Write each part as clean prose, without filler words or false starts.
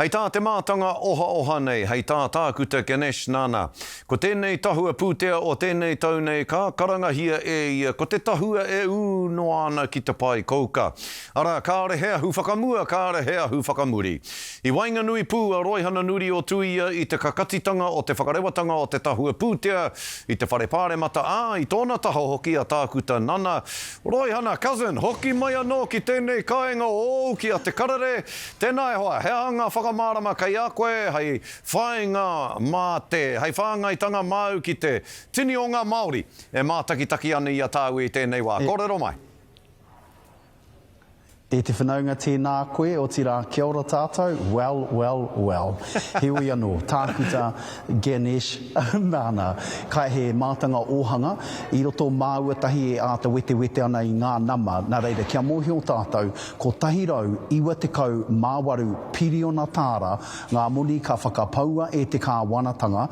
Hei tā te mātanga ohaoha nei, hei tā Tākuta Ganesh Nana, ko tēnei tahua pūtea o tēnei tau nei ka karangahia e ia ko te tahua e ū noa ana ki te pae kouka. Arā, kāre he ahu whakamua, kāre he ahu whakamuri. I waenganui pū a Roihana Nuri o Tuia i te kakatitanga o te whakarewatanga o te tahua pūtea i te Whare Pāremata, ā, i tōna taha hoki a Tākuta Nana Roihana, cousin, hoki mai anō ki tēnei kāinga ōu ki a Te Karere, Tēnā e hoa, he aha ngā whakamārama kei a koe hei whāinga mā te, hei whāngaitanga māu ki te tini o ngā Māori e mātakitaki ana i a tāua i tēnei wā? Kōrero mai. E te whanaunga tēnā koe, otirā kia ora tātou, well, well, well. Heoi anō, Tākuta Ganesh Nana, kai he mātanga ōhanga, i roto māua tahi e āta wetewete ana i ngā nama, nā reira kia mōhio tātou, 198 piriona tāra ngā moni ka whakapaua e te kāwanatanga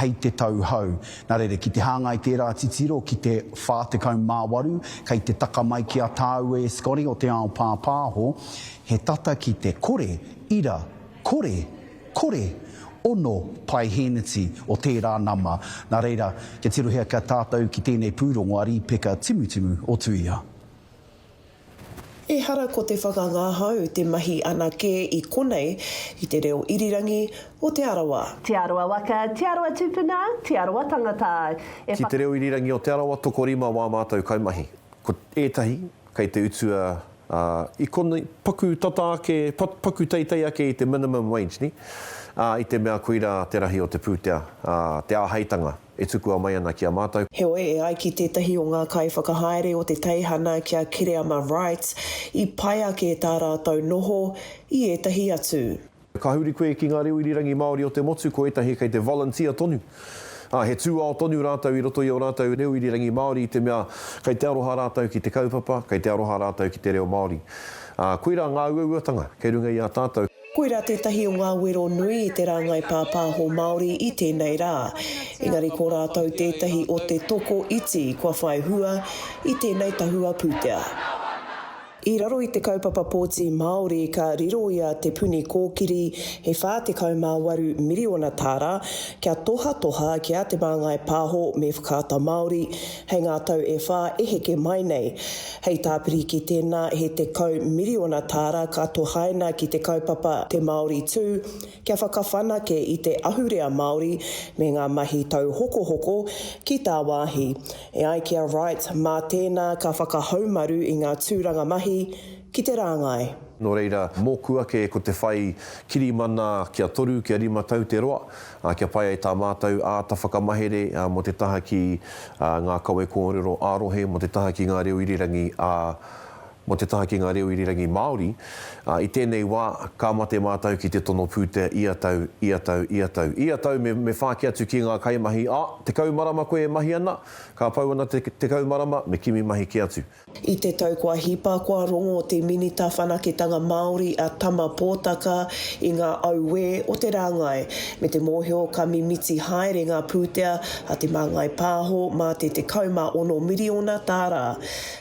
hei te tau hou. Nā reira, ki te hāngai tērā titiro ki te 48 kei te taka mai ki a tāua e Scotty o te ao pāpāho, he tata ki te kore ira kore kore ono paehēneti o tērā nama. Nā reira, kia tirohia kia tātou ki tēnei pūrongo a Rīpeka Timutimu o Tuia. Ehara ko te whakangahau te mahi anake i konei i te reo irirangi o Te Arawa. Te Arawa waka, Te Arawa tupuna, Te Arawa tangata. E Ki te reo irirangi o Te Arawa, tokorima wā mātou kaimahi. Ko ētahi kei te utua i konei, paku tata ake, paku teitei ake i te minimum wage, nē? Ā, i te mea koirā te rahi o te pūtea, ā, te āheitanga. e tukua mai ana ki a mātou. Heoi, e ai ki tētahi o ngā kaiwhakahaere o te teihana ki a Kereama Wright, i pai ake tā rātou noho i ētahi atu. Ka huri koe ki ngā reo irirangi Māori o te motu, ko ētahi kei te volunteer tonu. Ā, he tūao tonu rātou i roto i ō rātou reo irirangi Māori i te mea kei te aroha rātou ki te kaupapa, kei te aroha rātou ki te reo Māori. Ā, koirā ngā uauatanga kei runga i a tātou. Koirā tētahi o ngā wero nui i te rāngai pāpāho Māori i tēnei rā. Engari ko rātou tētahi o te toko iti kua whai hua i tēnei tahua pūtea. I raro i te kaupapa pōti Māori ka riro i a Te Puni Kōkiri he 48 miriona tāra kia tohatoha ki a Te Māngai Pāho me Whakaata Māori hei ngā tau e whā e heke mai nei. Hei tāpiri ki tēnā, he 10 miriona tāra ka tohaina ki te kaupapa Te Māori Tū kia whakawhanake i te ahurea Māori me ngā mahi tauhokohoko ki tāwāhi. E ai ki a Wright, mā tēnā ka whakahaumaru i ngā tūranga mahi ki te rāngai. Nō reira, mōku ake ko te whai kirimana kia toru, kia rima tau te roa, ā, kia pai ai tā mātou āta whakamahere mō te taha ki ngā kawe kōrero ā-rohe, mō te taha ki ngā reo irirangi ā, mō te taha ki ngā reo irirangi Māori. Ā, i tēnei wā, ka mate mātou ki te tono pūtea ia tau, ia tau, ia tau. Ia tau me, me whāki atu ki ngā kaimahi, ā, 10 marama koe e mahi ana, ka pau ana te 10 marama, me kimi mahi kē atu. I te tau kua hipa, kua rongo te Minita Whanaketanga Māori a Tama Potaka i ngā auē o te rāngai, me te mōhio ka mimiti haere ngā pūtea a Te Māngai Pāho mā te 16 miriona tāra.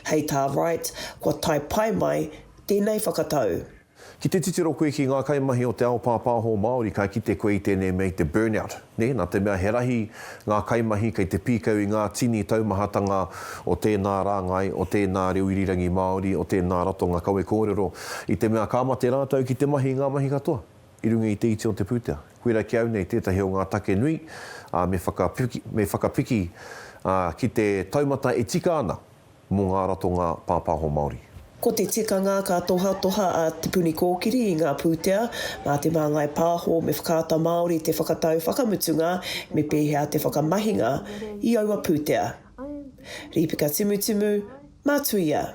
Hei tā Wright, kua tae pai mai tēnei whakatau. Ki te titiro koe ki ngā kaimahi o te ao pāpāho Māori ka kite koe i tēnei mea i te burnout, nē, nā te mea he rahi ngā kaimahi kei te pīkau i ngā tini taumahatanga o tēnā rāngai, o tēnā reo irirangi Māori, o tēnā ratonga kawe kōrero, i te mea ka mate rātou ki te mahi i ngā mahi katoa i runga i te iti o te pūtea. Koirā ki au nei tētahi o ngā take nui, ā, me whakapiki, me whakapiki, ā, ki te taumata e tika ana. mō ngā ratonga pāpāho Māori. Ko te tikanga ka tohatoha a Te Puni Kōkiri i ngā pūtea, mā Te Māngai Pāho me Whakaata Māori te whakatau whakamutunga me pēhea te whakamahinga i aua pūtea. Rīpeka Timutimu, Mātuia.